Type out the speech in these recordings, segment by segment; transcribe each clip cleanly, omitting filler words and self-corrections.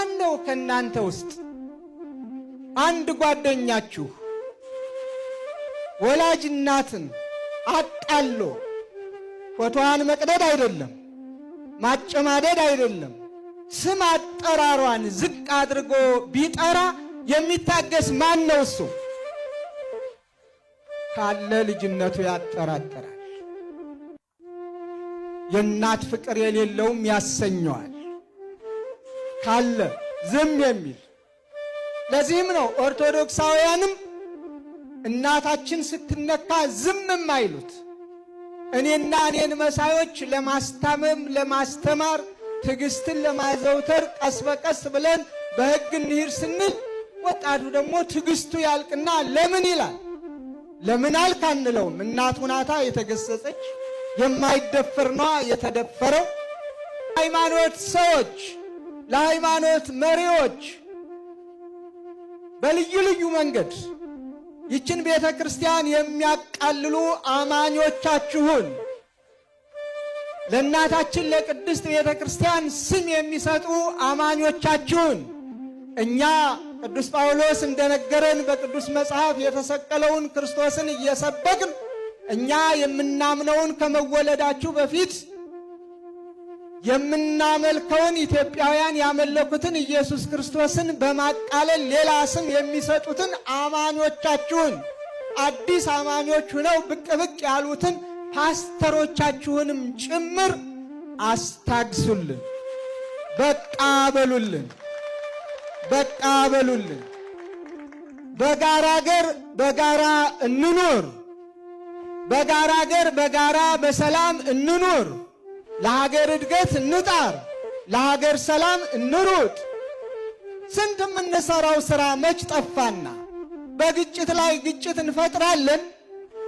ማነው ከእናንተ ውስጥ አንድ ጓደኛችሁ ወላጅ እናትን አጣሎ ፎቶዋን መቅደድ አይደለም፣ ማጨማደድ አይደለም፣ ስም አጠራሯን ዝቅ አድርጎ ቢጠራ የሚታገስ ማን ነው? እሱ ካለ ልጅነቱ ያጠራጥራል። የእናት ፍቅር የሌለውም ያሰኘዋል። ካለ ዝም የሚል። ለዚህም ነው ኦርቶዶክሳውያንም እናታችን ስትነካ ዝም የማይሉት። እኔና እኔን መሳዮች ለማስታመም፣ ለማስተማር፣ ትዕግስትን ለማዘውተር ቀስ በቀስ ብለን በሕግ እንሂድ ስንል ወጣቱ ደግሞ ትዕግስቱ ያልቅና ለምን ይላል። ለምን አልክ አንለውም። እናቱ ናታ የተገሰጸች፣ የማይደፈር ነዋ የተደፈረው። ሃይማኖት ሰዎች፣ ለሃይማኖት መሪዎች በልዩ ልዩ መንገድ ይችን ቤተ ክርስቲያን የሚያቃልሉ አማኞቻችሁን፣ ለእናታችን ለቅድስት ቤተ ክርስቲያን ስም የሚሰጡ አማኞቻችሁን፣ እኛ ቅዱስ ጳውሎስ እንደነገረን በቅዱስ መጽሐፍ የተሰቀለውን ክርስቶስን እየሰበክን፣ እኛ የምናምነውን፣ ከመወለዳችሁ በፊት የምናመልከውን፣ ኢትዮጵያውያን ያመለኩትን ኢየሱስ ክርስቶስን በማቃለል ሌላ ስም የሚሰጡትን አማኞቻችሁን፣ አዲስ አማኞች ሁነው ብቅ ብቅ ያሉትን ፓስተሮቻችሁንም ጭምር አስታግሱልን። በቃ በሉልን። በቃ በሉልን። በጋራ አገር በጋራ እንኑር። በጋራ አገር በጋራ በሰላም እንኑር። ለሀገር እድገት እንጣር። ለሀገር ሰላም እንሩጥ። ስንት የምንሰራው ስራ መች ጠፋና በግጭት ላይ ግጭት እንፈጥራለን።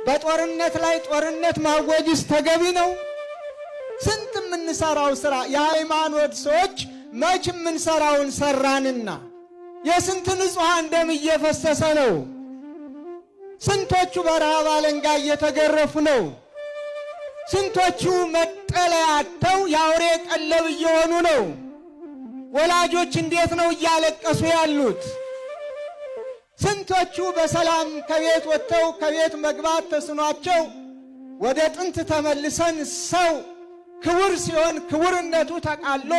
በጦርነት ላይ ጦርነት ማወጅስ ተገቢ ነው? ስንት የምንሰራው ስራ፣ የሃይማኖት ሰዎች መች የምንሰራውን ሰራንና የስንት ንጹሐን ደም እየፈሰሰ ነው። ስንቶቹ በረሃብ አለንጋ እየተገረፉ ነው። ስንቶቹ መጠለያ አጥተው የአውሬ ቀለብ እየሆኑ ነው። ወላጆች እንዴት ነው እያለቀሱ ያሉት? ስንቶቹ በሰላም ከቤት ወጥተው ከቤት መግባት ተስኗቸው፣ ወደ ጥንት ተመልሰን ሰው ክቡር ሲሆን ክቡርነቱ ተቃሎ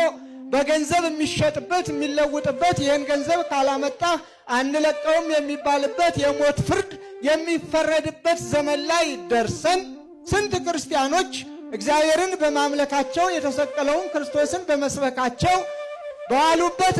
በገንዘብ የሚሸጥበት፣ የሚለውጥበት፣ ይህን ገንዘብ ካላመጣህ አንለቀውም የሚባልበት፣ የሞት ፍርድ የሚፈረድበት ዘመን ላይ ደርሰን ስንት ክርስቲያኖች እግዚአብሔርን በማምለካቸው፣ የተሰቀለውን ክርስቶስን በመስበካቸው በዋሉበት